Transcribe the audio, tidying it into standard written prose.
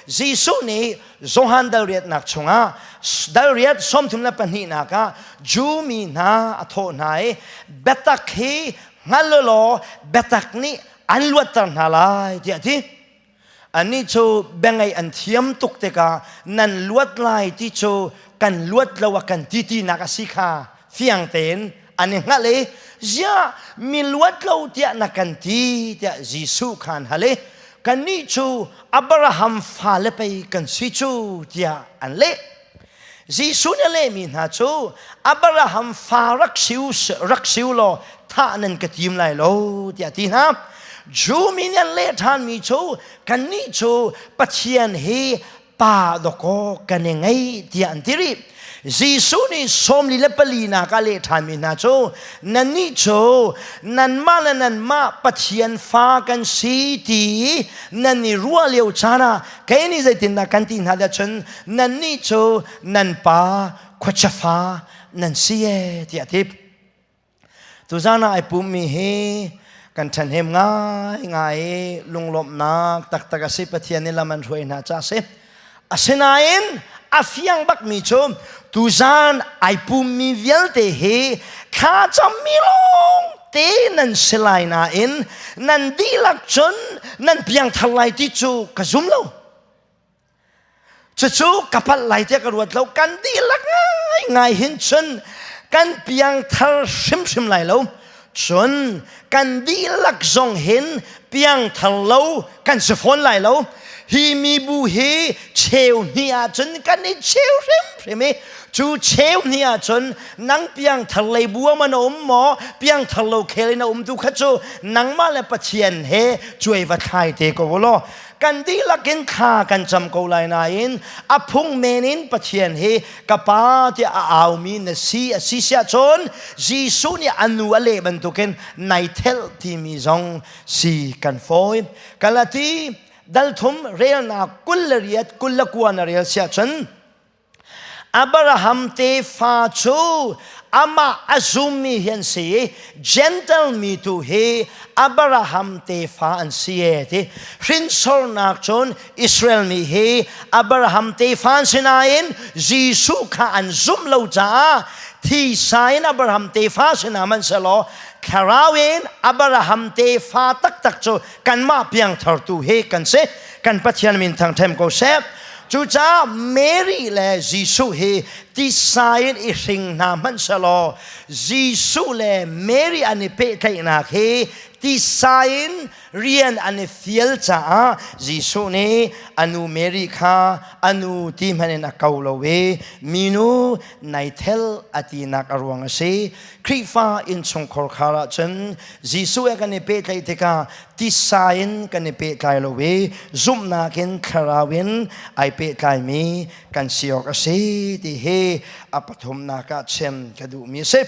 Jesuh nih Johan dal riatnak chungah dal riat 32nak ah Jew mi hna a thawh hna i biatak hi hngal law biatak nih an luatter hna lai tiah a ti. Annih cu biangaih an thiam tuk tikah nan luat lai ti cu kan luat lo a kan ti tinak a si kha fiang tein an i hngalh i ziah mi luat lo tiah na kan ti tiah Jesuh kha an hal i kannih cu Abraham fale pei kan si cu tiah an leh. Jesuh nih a lehmi hna cu Abraham fa rak siu rak siu law thah nan ka tim lai lo tiah a ti hna. Jew mi nih an leh ṭhanmi cu kannih cu Pathian hi pa dawkaw kan i ngei tiah an ti rih. Jesuh nih 44nak a leh ṭhanmi hna cu nannih cu nanmah le nanmah Pathian fa kan si ti nan i ruah lio caan ah kei nih zeitindah kan ti hna dah cun nannih cu nan pa khuachia fa nan si e tiah a ti. Tuzan ah ai pummi hi kan ṭhahnem ngaingai i lunglawmhnak taktak a si Pathian nih lam an hruai hna ca a si. Asinain a fiang bakmi cu tuzan ai pummi vialte hi thlacammi lawng te nan si lai nain nan dihlak cun nan piangthar lai ti cu ka zum lo. Cucu ka palh lai tiah ka ruat lo. Kan dihlak ngaingai hin cun kan piangthar hrimhrim lai lo. Cun kan dihlak zong hin piangthar lo kan si fawn lai lo. Hi mibu hi cheu hnih ahcun kan i cheu hrimhrim i cu cheu hnih ahcun nang piangthar lei bu ah na um maw piangthar lo khel in a um tu kha cu nangmah le Pathian he cuai va thlai te ko law kan dihlak in thla kan cam ko lai nain a phung men in Pathian hi ka pa tiah a aumi na si a si siah cun Jesuh nih a nu a leh bantukin nai thelh timi zong si kan fawi. Galati dal thum relnak 28 29 na rel siah cun Abraham tefa cu amah a zummi hi an si i Gentle mi tu hi Abraham tefa an si e ti. Hrinsornak cun Israel mi hi Abraham tefa an si nain Jesuh kha an zumh lo caah thisa in Abraham tefa si hna hmanhsehlaw thlarau in Abraham tefa taktak cu kanmah piangthar tu hi kan si. Kan Pathian min thangṭhem ko seh. Cucaah Mary le Jesuh hi tisa in i hring hna hmanh selaw Jesuh le Mary an i pehtlaihnak hi tisa in rian an i fial caah Jesuh nih a nu Mary kha a nu ti hmanh in a ko lo i minu nai thel a tinak a ruang a si. Khrihfa innchungkhar khar ahcun Jesuh he kan i pehtlaih tikah tisa in kan i pehtlai lo i zumhnak in thlarau in ai pehtlaimi kan si awk a si ti hi a pathumnak ah chim ka duhmi a si.